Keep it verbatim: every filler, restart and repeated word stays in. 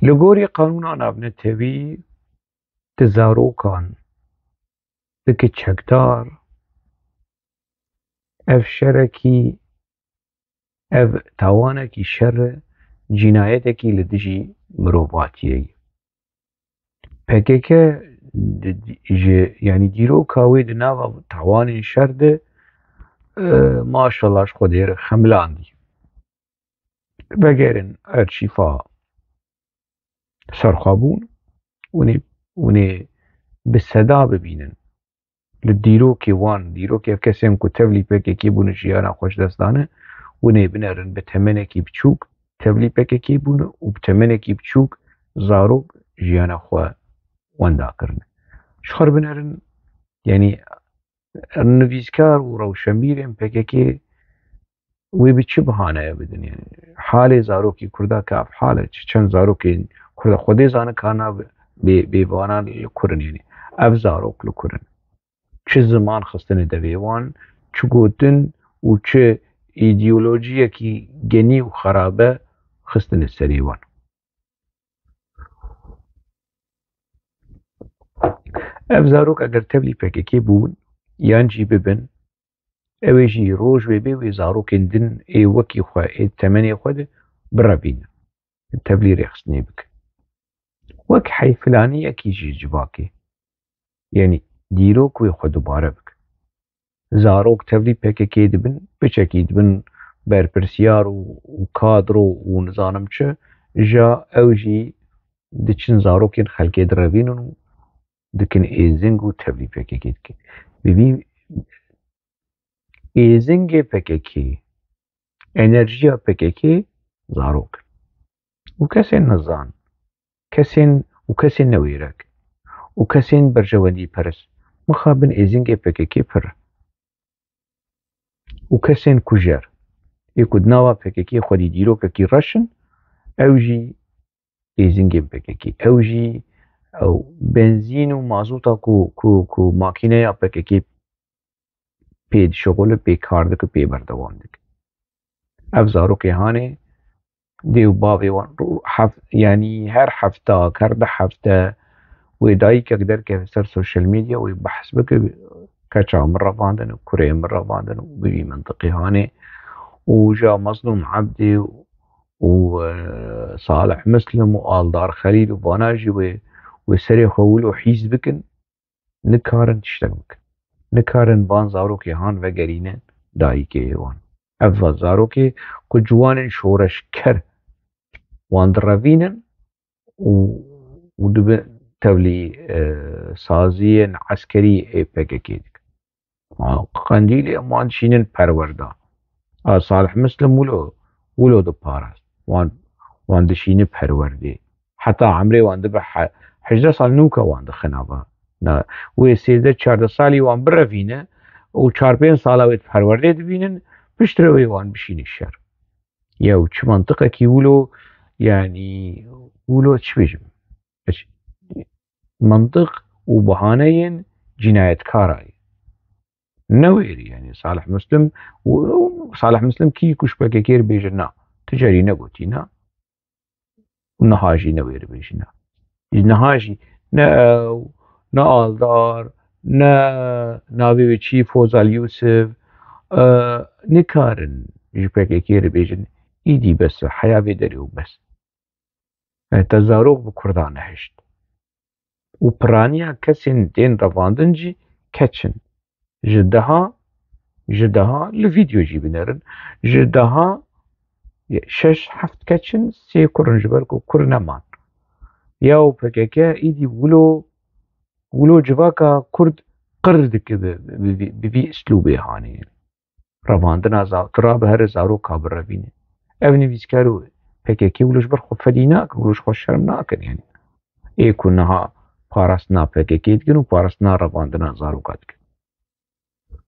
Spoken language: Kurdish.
Li gorî qanûna navnetewî di zarokan dike çekdar, ev şerekî, ev tawanekî şer e, cînayetekî li dijî mirovatiyê ye. P K K di, di, ji, yanî dîroka wê di nava tawanên şer de, e, maşallah ji Xwedê re xemilandî. Vegerin erşîfa serxwebûn, hûn ê, hûn ê bi seda bibînin. Li dîrokê wan, dîrokê kesên ku tevlî P K K bûne, jiyana xwe ji dest dane, hûn ê binerin bi temenekî biçûk tevlî P K K bûne û bi temenekî biçûk zarok jiyana xwe wenda kirine. Ji xwe re binerin, yanî nivîskar û rewşenbîrên P K K wê bi çi bihaneye bidin? Yanî halê zarokê Kurda ke ev hal e, çi çend zarokên Kurda Xwedê zane ka nav bê, bê vanan li kur in, yanî ev zarok li kur in. Çi ziman xistine devê wan, çi gotin û çi îdeolojiyekî genî û xerabe xistine serê wan. Ev zarok eger tevlî P K K bûn yan jî bibin, ew ê jî roj wê bê wê zarokên din ê wekî xwe, ê temenê xwe de birevîne, tevlî rêxistinê bike. Wek heyfilaniyekî jî civakê, yanî dîrok wê xwe dubare bike. Zarok tevlî P K K dibin, piçekî dibin berpirsiyar û, û kadro û nizanim çi, ja ew jî diçin zarokên xelkê direvînin û dikin êzing û tevlî P K K dikin. Bi vî êzingê P K K, enerjiya P K K zarok in. Û kesên nizan, kesên û kesên newêrek û kesên berjewendî perest mixabin êzingê P K K pir e. Û kesên kujer, ê ku di nava P K K xwedî dîrokekî reş in, ew jî êzingên P K K. Ew jî ew benzîn û mazûta ku, ku, ku makîneya P K K pê dişixule, pê kar dike, pê berdewam dike. Ev zarokê hanê dê û bavê wan ro-, hef-, yanî her hefta, her du hefte wê dayikek derkeve ser sosyal medya, wê behs bike, keça min revandin û kurê min revandin û bi vî mintiqê hanê û ja Mezlûm Ebdî û, e, Salih Muslim û Aldar Xelîl û vana jî wê, wê serê xwe wilo hîs bikin. Nikarin tiştek bikin. Nikarin van zarokê han vegerînin dayikê wan. Ev va zarokê ku ciwanên şoreşker wan direvînin û, û dibe tevlî, e, saziyên eskerî ê P K K dikin. Ma Qendîlê em wan dişînin perwerda. A Salih Muslim wilo, wilo diparast. Wan, wan dişîni perwerdê. Heta emrê wan dibe he-, hejdeh sal nûka wan dixin ava. Na, wê sêzdeh çardeh salî wan birevîne û çar pênc sala wê di perwerdê dibînin, piştre wê wan bişîne şer. Yew çi mantiqekî wilo, yanî wilo çi bêjim? Eş-, mantiq û bahaneyên cînayetkara ye. Newêrî, yanî Salih Muslim û, û Salih Muslim kî ku ji P K K re bêje na, tu carî negotî na. Û niha jî newêrî bêjî na. Niha jî ne ew, ne Aldar, ne navê wê çi, Fozal Yusuf, e, nikarin ji P K K re bêjin, îdî bes e, heya vê derê û bes. E, te zarok bi Kurdan nehişt. Û piraniya kesên tên revandin jî keç in. Ji deha, ji deha li vîdeo jî binerin. Ji deha şeş heft keç in, sê kur in, ji ber ku kur neman. Ya û P K K îdî wilo, wilo civaka Kurd qir dike bi, bi, bi, bi vî îslûbê hanê. Revandina za-, tu rabe here zaroka birevîne. Ev nivîskar û P K K wilo ji ber xwe fedî nakin, wilo ji xwe şerm nakin, yanî. Ê ku niha parastina P K K dikin û parastina revandina zaroka dikin.